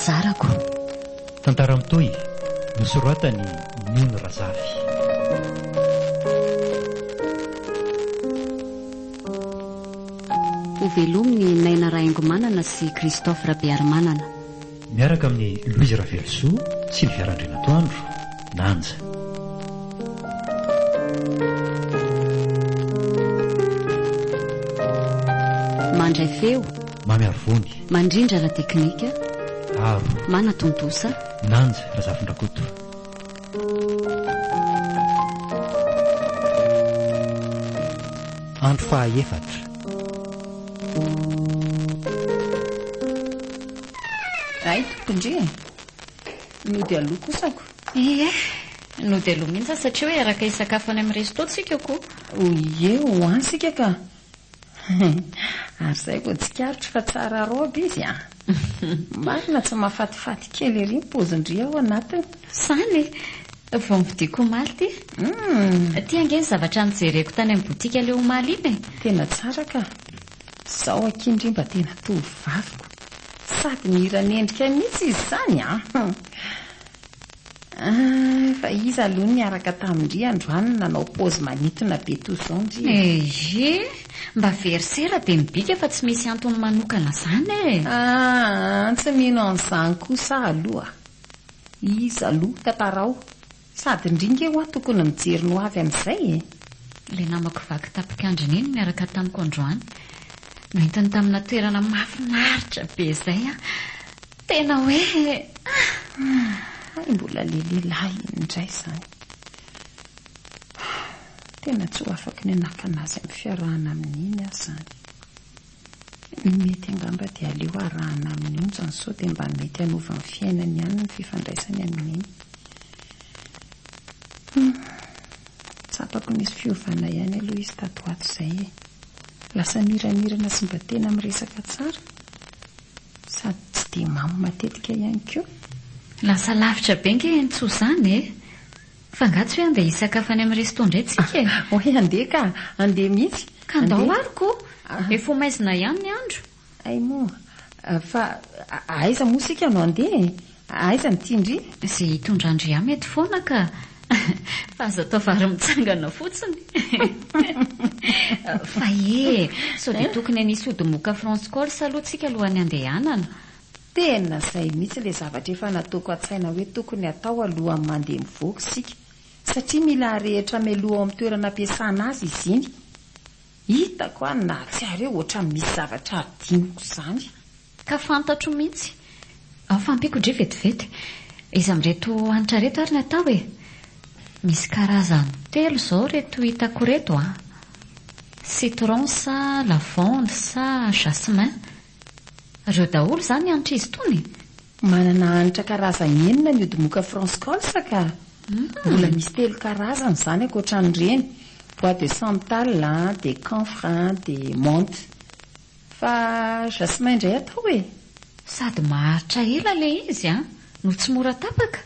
Anjarako. Tantara mitohy, nosoratan'i Nony Razafy. Hovelomin'i Naina Rahaingomanana sy Christophe Rabearimanana. Miaraka amin'i Louise Ravelosoa, Sylvia Randrianatoandro, Nanja. Mandray feo. Mamy Arivony. Mandrindra ara-teknika. Aro. Manatontosa. Nanja Razafindrakoto. Andro fahaefatra. Hay tompoko ndry e! Nody aloha kosa ko. Ie, nody aloha mihitsy aho satria hoe hiaraka hisakafo any amin'ny resto tsika ko. Ie, ho any isika ka. Ary izay vao tsikaritro fa tsara robe izy an! Marina tsy mahafatifaty kely ery ny paozin-dry ao anatiny. Izany e! Vao novidiako omaly ity. Ity ange ny zavatra nojereko tany amin'ny botika ilay omaly iny e! Tena tsara ka! Izao akia ndry mba tena tovovaviko. Sady miran'endrika mihitsy izy izany an! Ah, fa iza aloha no niaraka tamin-dry androany no nanao paozy manintona be toy izao ndry e? Ehe, mba very sera dia mibika fa tsy misy antony manokana izany e! Ah, tsy mino an'izany kosa aho aloha. Iza aloha? Tantarao. Sady ndry nge hoa tokony mijery ny ho avy amin'izay e! Ilay namako vaky tapik'andrina iny niaraka tamiko androany. Noentiny tamina toerana mahafinaritra be izay aho. Tena hoe ah! Hay mbola le lehilahy iny indray izany. Tena tsy ho afaky ny hanakana azy amin'ny fiarahana aminy iny aho izany. Ny mety angamba dia aleo arahana amin'ny onjany sao dia mba mety hanova ny fiainany ihany ny fifandraisany amin'iny. Hum. Tsapako nisy fiovana ihany aloha izy tato ho ato izay e. Lasa miramirana sy mba tena miresaka tsara. Sady tsy dia mamo matetika ihany koa. Lasa lavitra be nge eny Tsoa izany e! Fa angaha tsy hoe andeha hisakafo any amin'ny resto indray tsika e? Oay andeha ka! Andeha mihitsy! Ka andao ary ko! Efa ho maizina ihany ny andro. Hay moa! Fa aiza moa isika no andeha e? Aiza no tian-dry? Izay hitondran-dry ahy mety foana ka! Fa aza atao vary mitsangana fotsiny. Fa e! Sao dia tokony hanisy ody moka France Cols aloha tsika alohan'ny handehanana? Tena izay mihitsy ilay zavatra efa nataoko an-tsaina hoe tokony hatao alohan'ny mandeha mivoaka isika, satria mila arehitra mialoha ao amin'ny toerana ampiasana azy izy iny. Hitako aho nahatsiaro hoe ohatran'ny misy zavatra adinoko izany. Ka fantatro mihitsy. Ao fa ampiako ndry vetivety. Iza amin'ireto hanitra ireto ary ny atao e? Misy karazany telo izao ireto hitako ireto an! Citron sa lavande sa jasmin? Ireo daholo izany hanitra izy itony e? Manana hanitra karazany enina ny odimoka France Cols ka! Mbola misy telo karazany izany ankoatran'ireny, bois de santal, dia camphre, dia menthe. Fa jasmin indray atao e! Sady maharitra ela ilay izy an, no tsy mora tapaka.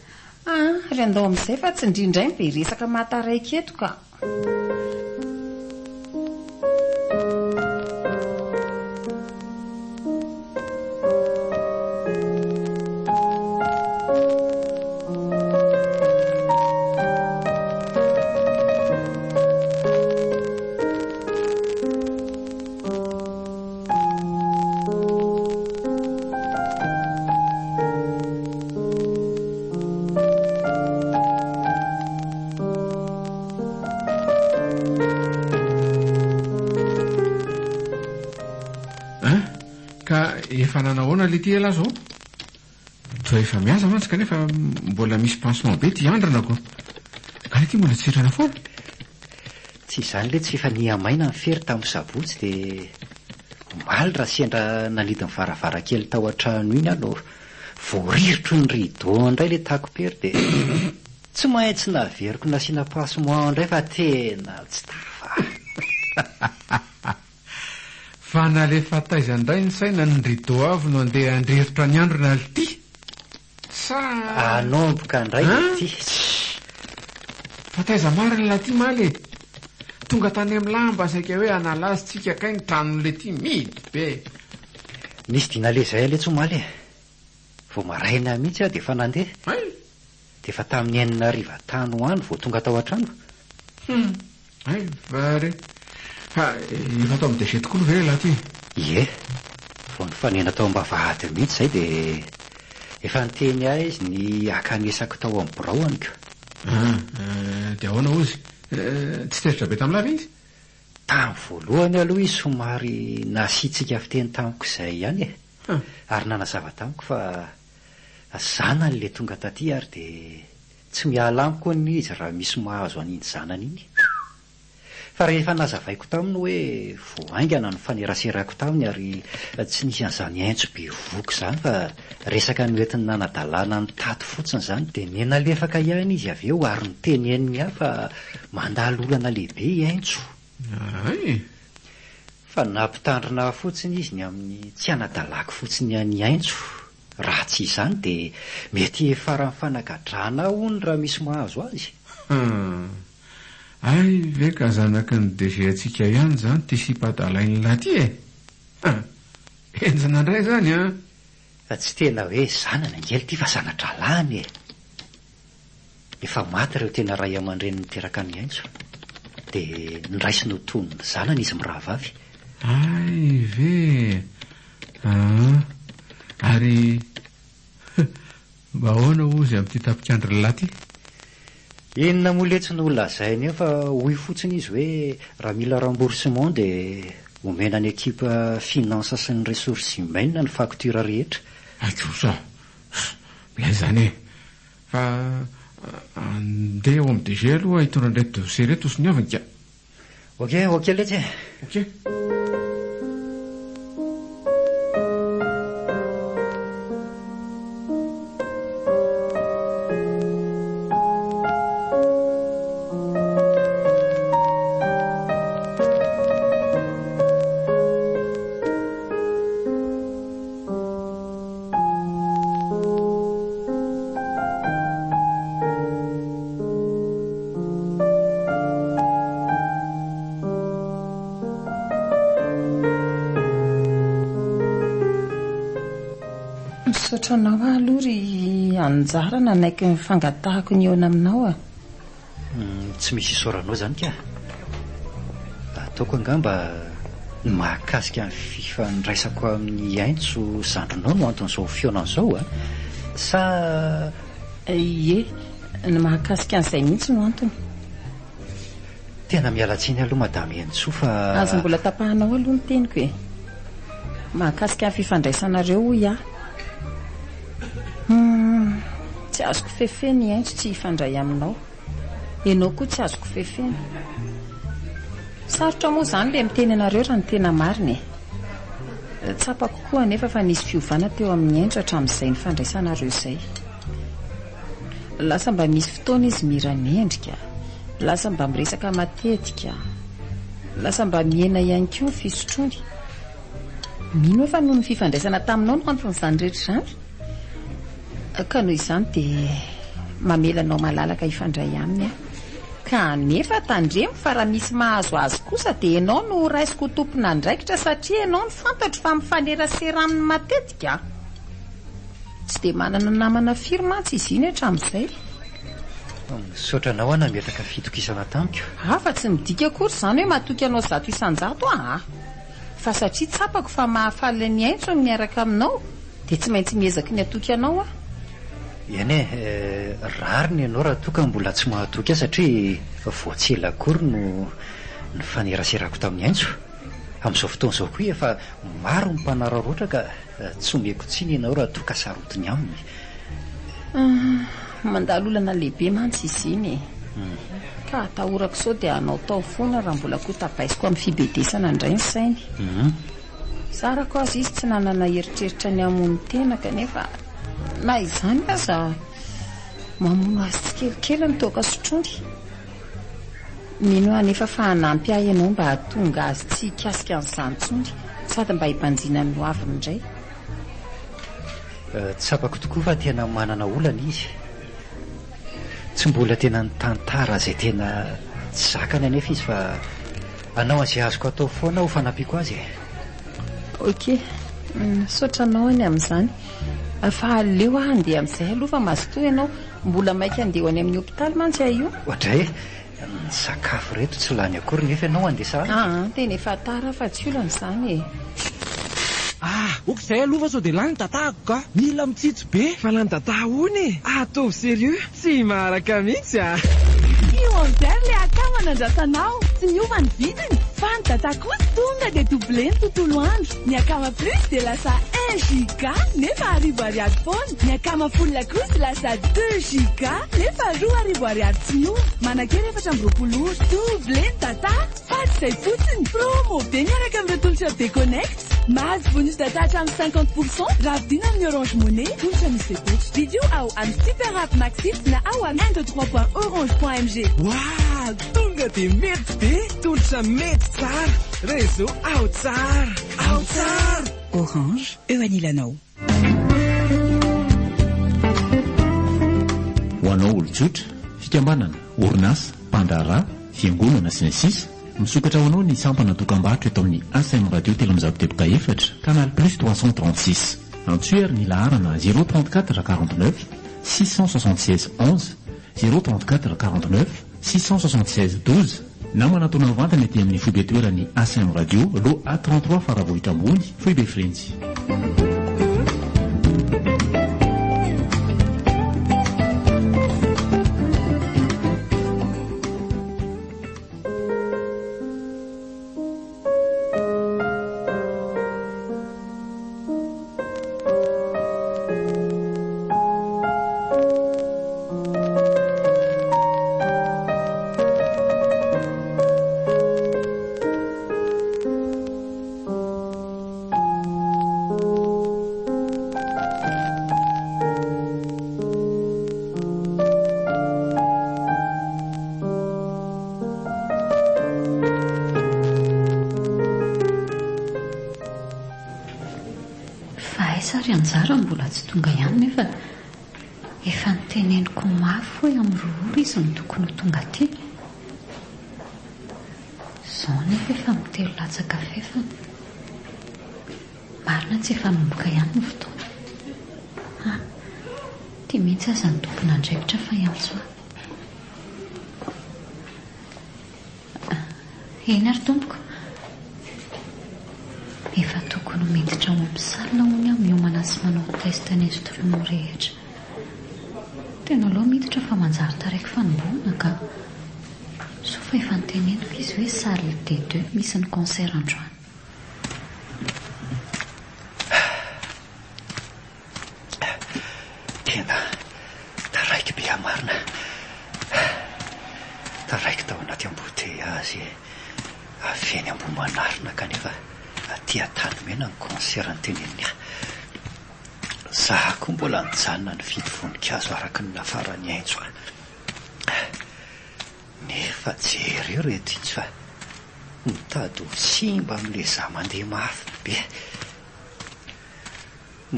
Ah, ry andao amin'izay fa tsy ndry indray no be resaka mahataraiky eto ka. Hein? Ka efa nanahoana letia ialahy zao? Toa efa miasa mantsy kanefa mbola misy pansement be ty andrana ko. Ka ity mbola tsy sitrana foana. Tsy izany letsy f'efa niha-maina ny fery tamin'ny sabotsy dia omaly raha sendra nanidy ny varavarankely tao an-trano iny aho no voarirotry ny rideau indray ilay takom-pery dia tsy maintsy naveriko nasiana pansement indray fa tena tsy tafa. Fa nalefa taiza indray ny saina ny rideau avy no andeha handrirotra ny androna lty? Sa. Hanomboka indray An? ity. Fa taiza marina laty maly e? Tonga tany amin'ny lamba saika hoe hanala azy tsika kay ny tranon'i lety mihidy be. Nisy dina le zay letsy omaly e. Vao maraina mihitsy aho dia efa nandeha. Hay! Dia efa tamin'ny enina hariva tany ho any vao tonga tao an-trano. Hum! Hay va re! Fa efa tao amin'ny DG tokoa aloha ve ialahy ity? Ie. Vao nifanena tao am-bavahady mihitsy izay dia efa niteny ahy izy ny hakanesako tao amin'ny biraony ko. Ah, dia ahoana hozy? Tsy tezitra be tamin'lah ve izy? Tamin'ny voalohany aloha izy somary nasiatsiaka fiteny tamiko izay ihany e. Ary nanazava tamiko fa zanany ilay tonga taty ary dia tsy miala amiko hono izy raha misy mahazo an'iny zanany iny. Fa rehefa nazavaiko taminy hoe vao haingana ny faneraserako taminy ary tsy nisy an'izany haintso bevohoka izany fa resaka noentiny nanadalana ny tato fotsiny izany dia niha-nalefaka ihany izy avy eo ary noteneniny ahy fa mandalo olana lehibe i Haintso. Hay! Fa nampitandrina ahy fotsiny izy ny amin'ny tsy hanadalako fotsiny an'i Haintso, raha tsy izany dia mety hiafaran'ny fanagadrana ahy hono raha misy mahazo azy. Hum. Hay ve ka zanaky ny DG antsika ihany izany ity sipa adalain'lah ity e! Hum. Henjana indray izany an! Fa tsy tena hoe zanany ange ity fa zana-drahalahiny e! Efa maty ireo tena ray aman-dreny niteraka an'i Haintso. Dia noraisiny ho toy ny zanany izy mirahavavy. Hay ve e! Aa! Ary mba ahoana hozy amin'ity tapik'andro lahy ity? Inona moa letsy no lazainy eo fa hoy fotsiny izy hoe raha mila remboursement dia omena ny ekipa finance sy ny ressources humaines ny facture rehetra. Hay kosa! Milay izany e! Fa andeha ao amin'ny DG aloha hitondra an'ireto dossier ireto hosoniaviny ka. Ok, ok letsy e! Ok. Misaotra anao aho aloha ry Anjara nanaiky ny fangatahako nihaona aminao a. Tsy misy isaoranao izany ka. Ataoko angamba ny mahakasika ny fifandraisako amin'i Haintso zandrinao no anton'izao fihaonana izao a! Sa. Ie, ny mahakasika an'izay mihitsy no antony. Tena miala tsiny aloha Madame Henintsoa fa. Aza mbola tapahanao aloha ny teniko e. Mahakasika ny fifandraisanareo hoy aho. Humm, tsy azoko fefena i Haintso tsy hifandray aminao. Ianao koa tsy azoko fefena. Sarotra moa izany ilay miteny anareo raha ny tena marina e. Tsapako koa anefa fa nisy fiovana teo amin'i Haintso hatramin'izay nifandraisanareo izay. Lasa mba misy fotoana izy mira-mendrika, lasa mba miresaka matetika, lasa mba mihena ihany koa ny fisotroany. Mino aho fa noho ny fifandraisana taminao no anton'izany rehetra izany. Ka noho izany dia mamela anao malalaka hifandray aminy aho. Kanefa tandremo fa raha misy mahazo azy kosa dia ianao no ho raisiko ho tompon'andraikitra satria ianao no fantatro fa mifanerasera aminy matetika. Tsy dia manana namana firy mantsy izy iny hatramin'izay. Misaotra anao aho nametraka fitokisana tamiko. Ah, fa tsy midika akory izany hoe matoky anao 100% aho ah. Fa satria tsapako fa mahafaly an'i Haintso ny miaraka aminao dia tsy maintsy miezaky ny hatoky anao aho. Eny e, rariny ianao raha toa ka mbola tsy mahatoky ahy satria vao tsy ela akory no nifaneraserako tamin'i Haintso. Amin'izao fotoana izao koa efa maro ny mpanararaotra ka tsy omeko tsiny ianao raha toa ka sarotiny aminy. Mandalo olana lehibe mantsy izy iny e. Ka atahorako sao dia hanaotao foana raha mbola kotabaisiko amin'ny fibedesana indray ny sainy. Zarako aza izy tsy nanana eritreritra ny hamono tena kanefa na izany aza mamono azy tsikelikely ny toaka sotroiny. Mino aho anefa fa hanampy ahy ianao mba hahatonga azy tsy hikasika an'izany intsony sady mba hibanjinany ny hoaviny indray. Tsapako tokoa fa tena manana olana izy. Tsy mbola tena nitantara izay tena tsy zakany anefa izy fa hanao an'izay azoko atao foana aho ho fanampiako azy e. Ok, misaotra anao any amin'izany. Fa aleo aho handeha amin'izay aloha fa mazotoa ianao. Mbola maika handeha ho any amin'ny hopitaly mantsy aho io. Oadray e! Ny sakafo ireto tsy lany akory nefa ianao handeha sahady. Aa, tena efa tara fa tsy olana izany e. Ah, ok izay aloha fa sao dia lany datako ka. Mila mitsitsy be. Fa lany data ahoana e? Ataovy sérieux, tsy maharaka mihitsy ah. Io Amber le akama nandrasanao, tsy miova ny vidiny fa ny data kosa tonga dia doublé ny tontolo andro. Ny akama plus dia lasa un giga nefa arivo ariary foana, ny akama full kosa lasa deux giga nefa 2000 ariary tsy miova. Manan-kery 24 ora. Doublé ny data fa tsy izay fotsiny, promo be miaraka amin'ireo tolotra be connect. Mahazo bonus data hatramin'ny 50 pour cent raha vidiana amin'ny Orange Money, tolotra misy fepetra. Vidio ao amin'ny Super App Maxit na ao amin'ny un deux trois point orange point mg. Waah! Tonga dia mety be! Tolotra mety tsara! Réseau ao tsara! Ao tsara! Orange, eo anilanao. Ho anao olon-tsotra, fikambanana, orinasa, mpandraharaha, fiangonana, sy ny sisa Misokatra ho anao ny sampana dokam-barotra eto amin'ny ACM Radio 304, Canal Plus 336. Antsoy ary ny laharana 034 49 676 11, 034 49 676 12 na manatona mivantana ety amin'ny foibe toeran'ny ACM Radio, Lot A 33 Faravohitra Ambony, Foibe Frenjy. Fa aiza ary anjara mbola tsy tonga ihany nefa efa noteneniko mafy hoe amin'ny roa ora izy no tokony ho tonga aty. Izao nefa efa amin'ny telo latsaka fahefany. Marina tsy efa hanomboka ihany ny fotoana. Ha, ity mihitsy aza ny tompon'andraikitra fa hiantso ahy. Eny ary tompoko. Efa tokony ho miditra ao amin'ny salle hono aho miomana sy manao test ny instrument rehetra. Tena aleo miditra fa manjary taraiky fanombohana ka. Soa fa efa noteneniko izy hoe salle D2 misy ny concert androany. Tena taraiky be aho marina. Taraiky tao anaty embouteillage avy eny Ambohimanarina kanefa aty Antanimena ny concert noteneniny ahy. Za koa mbola nijanona nividy voninkazo araka ny nafaran'i Haintso ahy. Nefa jereo reto itsy fa mitady ho simba amin'ilay za mandeha mafy be.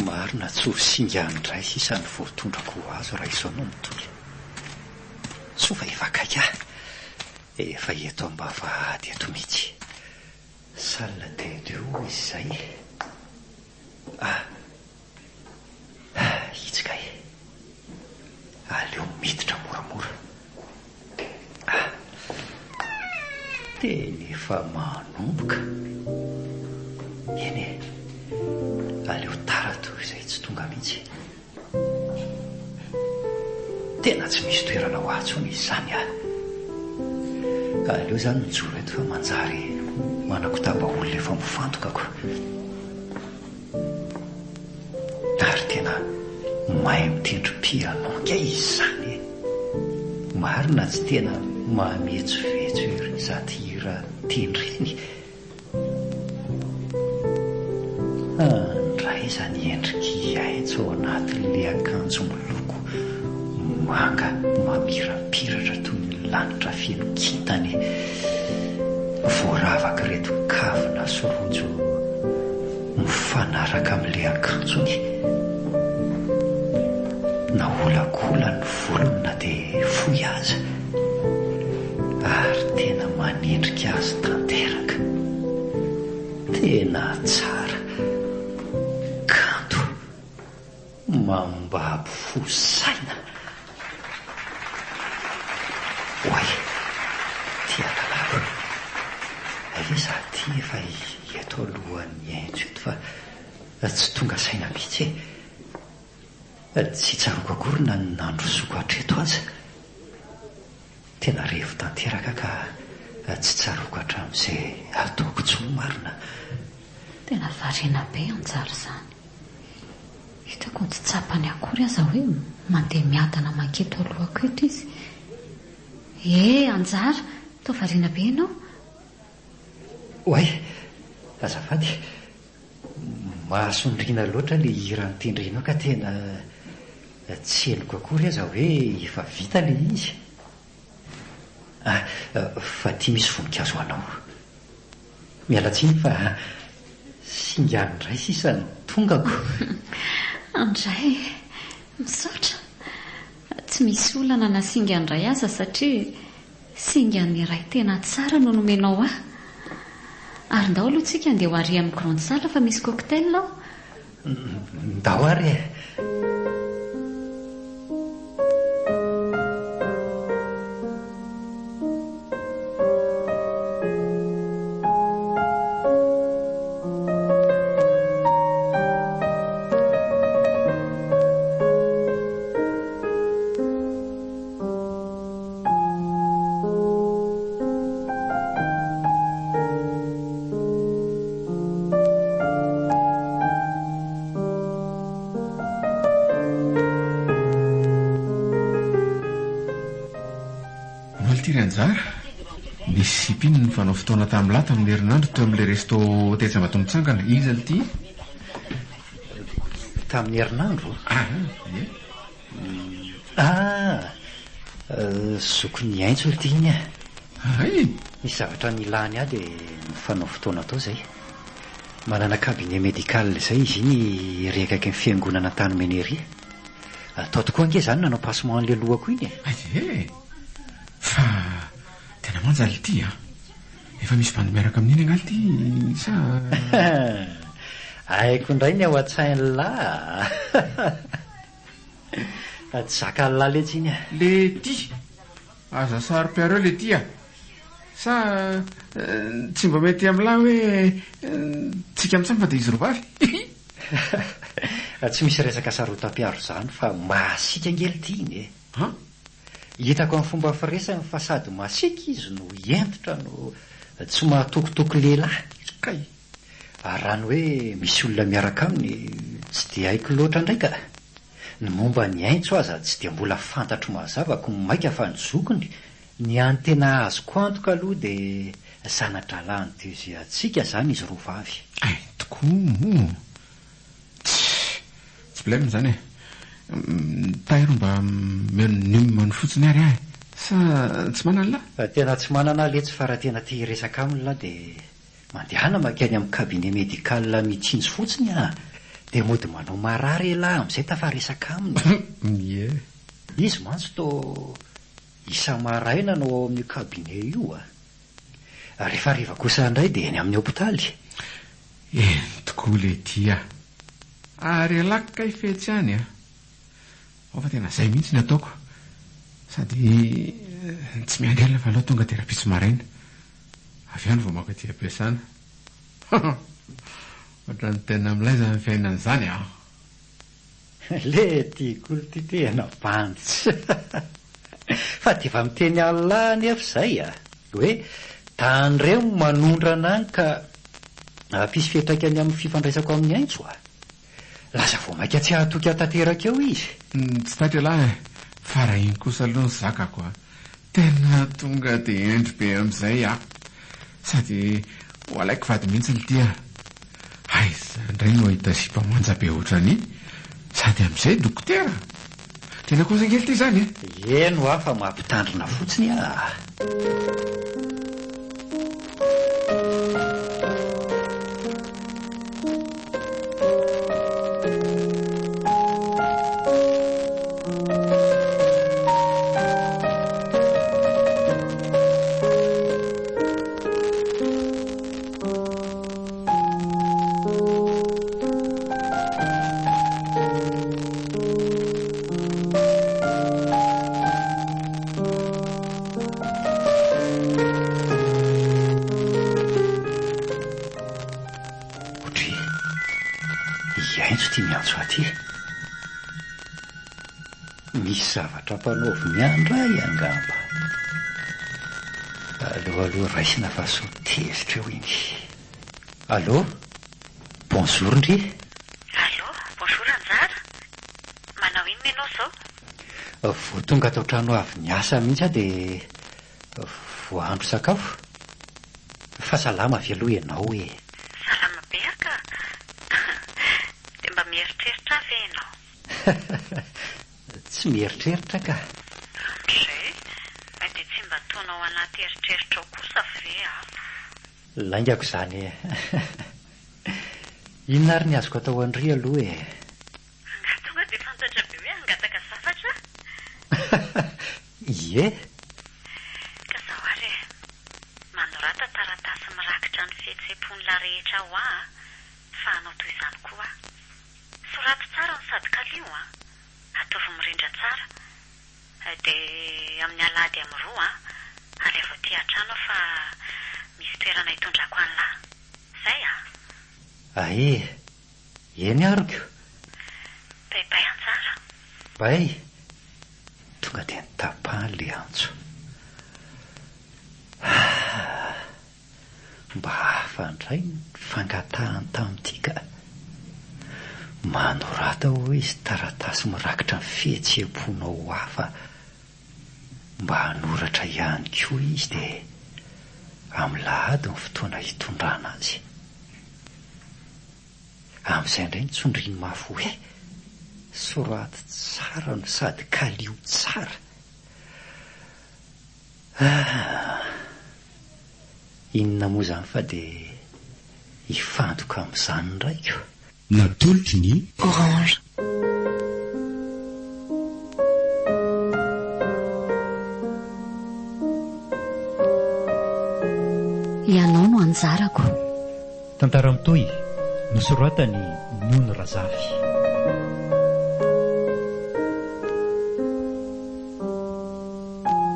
Marina tsy ho singany indray sisa ny voatondrako ho azo raha izao no mitohy. Soa fa efa akaiky ahy. Efa eto am-bavahady eto mihitsy. Salle des deux hoy izy izay. Ah! Itsy kay. Aleo miditra moramora. Ah! Tena efa manomboka. Eny e! Aleo tara toy izay tsy tonga mihitsy. Tena tsy misy toerana ho ahy intsony izany ah! Ka aleo izany mijoro eto fa manjary manakotaba olona efa mifantoka ko. Ary tena mahay mitendry piano ange izy izany e! Marina tsy tena mahametsovetso ery izato hira tendreny. Handray izany endrik'i Haintso ao anatin'ilay akanjo miloko manga mamirapiratra toy ny lanitra feno kintana e! Voaravak'ireto kavina sy rojo mifanaraka amin'ilay akanjony. Naolakolany ny volony na dia fohy aza. Ary tena manendrika azy tanteraka. Tena tsara. Kanto. Mambabo fo saina. Oay, ty adalako. Hay ve za ty efa eto alohan'ny Haintso eto fa tsy tonga saina mihitsy e. Tsy tsaroako akory na ny nandrosoako hatreto aza. Tena revo tanteraka ka tsy tsaroako hatramin'izay ataoko intsony marina. Tena variana be Anjara izany. Hitako tsy tsapany akory aza hoe mandeha miadana manketo alohako eto izy. Eh Anjara, toa variana be ianao? Oay, azafady, mahasondriana loatra ilay hira notendrenao ka tena tsy henoko akory aza hoe efa vita ilay izy. Ah, fa ity misy voninkazo ho anao. Miala tsiny fa singany indray sisa no tongako. Andray e! Misaotra. Tsy misy olana na singany iray aza satria singany iray tena tsara no nomenao ahy. Ary ndao aloha tsika andeha ho ary amin'ny grande salle fa misy cocktail ao. Ndao ary e! Omaly ity ry Anjara, nisy sipa iny nifanao fotoana tamin'ny lahy tamin'ny herinandro teo amin'ilay resto tetsy Ambatomitsangana. Iza ity? Tamin'ny herinandro? Ah, ie. Ah! Zokin'i Haintso ity iny e! Hay! Nisy zavatra nilany ahy dia nifanao fotoana tao izay. Manana cabinet médical izay izy iny ery akaikin'ny fiangonana Antanimena ery. Tao tokoa ange izaho no nanao passement an'ilay lohako iny e! Hay e! Fa tena manja l'ty a! Efa misy bandy miaraka amin'iny angaha l'ty sa. Haiko indray ny ao an-tsain'lah a! Tsy zakan'lah letsy iny a! Lety! Aza saro-piaro eo Lety a! Sa tsy mba mety amin'lah hoe tsika mitsam fa dia izy roa vavy? Tsy misy resaka sarotam-piaro izany fa masiaka ange lty iny e! An? Hitako amin'ny fomba firesany fa sady masiaka izy no hentitra no tsy mahatokitoky lehilahy. Kay! Ary raha ny hoe misy olona miaraka aminy tsy dia haiko loatra indray ka. Ny momba an'i Haintso aza tsy dia mbola fantatro mazava ko maika fa ny zokiny, ny hany tena azoko antoka aloha dia zana-drahalahin'i DG antsika izany izy roa vavy. Hay tokoa moa! Tsy tsy blem izany e! Tairo mba omeo ny num-ny fotsiny ary aho e! Sa tsy manana lah? Tena tsy manana aho letsy fa raha tena te hiresaka aminy lah dia mandehana mankany amin'ny cabinet médical mitsinjo fotsiny ah! Dia mody manao marary elah amin'izay tafaresaka aminy. Ie. Izy mantsy toa isa-maraina no ao amin'io cabinet io ah! Rehefa hariva kosa indray dia eny amin'ny hopitaly. Eny tokoa letia a! Ary ialahy kay fetsy any a! Ao fa tena zay mihitsy ny ataoko. Sady tsy miandry alina fa aleo tonga dia rahampitso maraina. Avy any vao maka aty am-piasana. Ohatran'ny tena milay izany fiainana izany a! Le ty kolo ty tena bandy Fa de efa miteny Allah anefa izay a! Hoe tandremo manondrana any ka hampisy fiantraikany amin'ny fifandraisako amin'i Haintso a! Lasa vao maika tsy hahatoky ahy tanteraka eo izy. Tsy taitra ialahy e! Fa raha iny kosa aloha ny zakako a! Tena tonga dia hendry be amin'izay aho. Sady ho alaiko vady mihitsy ity a! Aiza indray no hahita sipa manja be ohatran'iny? Sady amin'izay dokotera? Tena kosa ange ity izany e! Eny hoa fa mampitandrina fotsiny aho. ity miantso ahy ity? Misy zavatra ampanaoviny ahy indray angamba. Aleo aloha raisina fa sao tezitra eo iny. Allô? Bonjour ndry. Allô, bonjour Anjara. Manao inona ianao izao? Vao tonga ato an-trano avy niasa mihitsy aho dia voahandro sakafo. Fa salama ve aloha ianao e? Salama be aho ka. Dia mba mieritreritra ahy ve ianao? Tsy mieritreritra ka. André, dia tsy mba ataonao anaty eritreritrao kosa ve aho? Laingako izany e. Inona ary ny azoko atao ho an-dry aloha e? Angaha tonga dia fantatra be hoe hangataka zavatra? Ie. Ka zao ary e. Manorata taratasy mirakitra ny fihetseham-pon'la rehetra ho ahy fa hanao toy izany koa aho. Soraty tsara no sady kalio an! Ataovy mirindra tsara. Dia amin'ny alahady amin'ny roa an! Alaivo aty an-trano aho fa misy toerana hitondrako an'la. Zay an! Ae! Eny ariko! Bay bay anjara! Bay! Tonga dia nitapahany ilay antso. Ah! Mba hafa indray ny fangatahany tamin'ity ka. Manorata hoy izy taratasy mirakitra ny fihetseham-ponao ho hafa. Mba hanoratra ihany koa izy dia amin'ny lahady ny fotoana hitondrana azy. Amin'izay indray no tsondriany mafy hoe, soraty tsara no sady kalio tsara. Ah! Inona moa izany fa dia hifantoka amin'izany indray ko. Natolotry ny. Orange. Ianao no anjarako. Tantara mitohy, nosoratan'i Nono Razafy.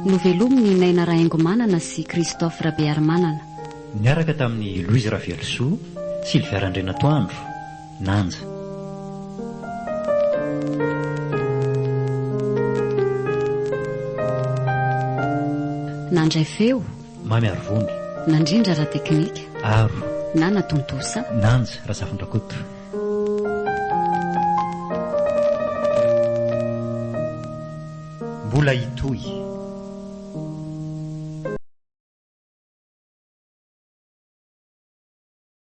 Novelomin'i Naina Rahaingomanana sy Christophe Rabearimanana. Niaraka tamin'i Louise Ravelosoa, Sylvia Randrianatoandro, Nanja. Nandray feo. Mamy Arivony. Nandrindra ara-teknika. Aro. Nana Tontosa. Nanja Razafindrakoto. Mbola hitohy.